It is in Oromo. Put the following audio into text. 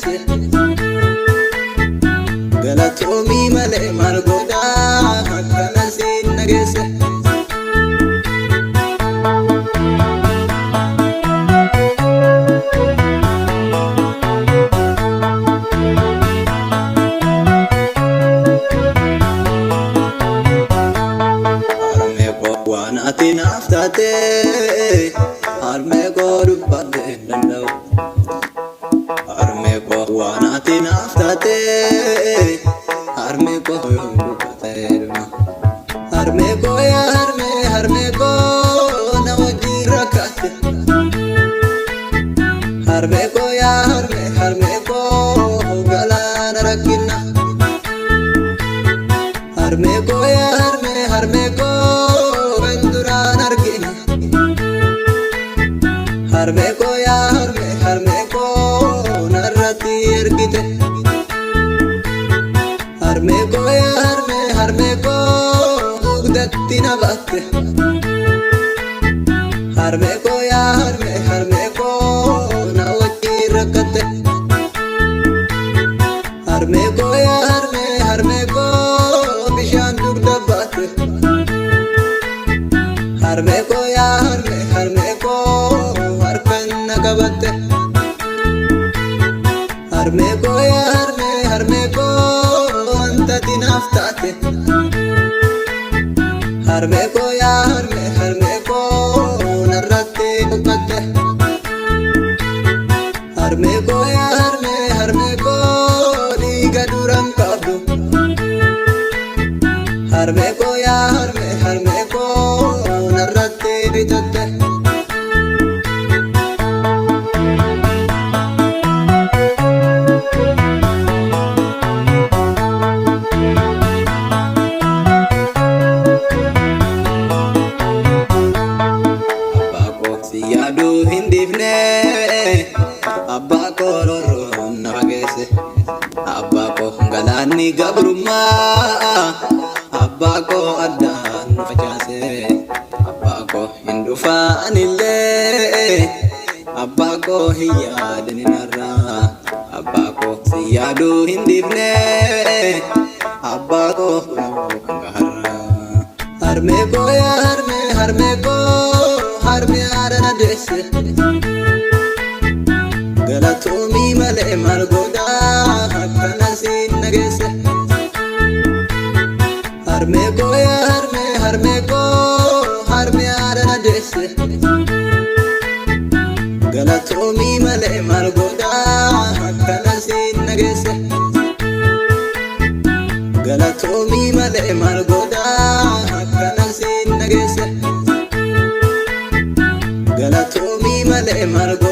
deesse. Galatoomii malee maal godhaa akkana siin na geesse. Harmee koo waan ati naaf taate, harmee koo dubbadhee hin danda'u. Harmee koo waan ati naaf taate, harmee koo yoom dubbatee dhuma. Harmee koo yaa harmee, harmee koo na wajjin rakkatte. Harmee koo yaa harmee, harmee koo galaana rakkina. Harmee koo yaa harmee, harmee koo kan duraan argine. Harmee koo yaa harmee, harmee koo narratti ergite. Harmee koo yaa harmee, harmee koo dugdatti na baatte. Harmee koo yaa harmee, harmee koo na wajjin rakkatte. Harmee koo yaa harmee, harmee koo bishaan dugda baatte. Harmee koo yaa harmee, harmee koo harkaan na qabatte. Harmee koo yaa harmee, harmee koo wanta ati naaf taate. Harmee koo yaa harmee, harmee koo narratti boqotte. Harmee koo yaa harmee, harmee koo dhiiga duraan qabdu. Harmee koo yaa harmee, harmee koo narratti bitatte. Abbaa koo si yaaduu hin dhiifne, abbaa koo roorroon na fageesse. Abbaa koo galaanni gabrummaa, abbaa koo addaan nu facaase. Abbaa koo hin dhufaanillee, abbaa koo hin yaadin har'aa. Abbaa koo si yaaduu hin dhiifne, abbaa koo hanga har'aa. Harmee koo yaa harmee, harmee koo harmee haadha na deesse. Galatoomii malee maal godhaa akkana siin na geesse. Harmee koo yaa harmee, harmee koo harmee haadha na deesse. Galatoomii malee maal godhaa akkana siin na geesse. Galatoomii malee maal godhaa akkana siin na geesse. Galatoomii malee maal godhaa.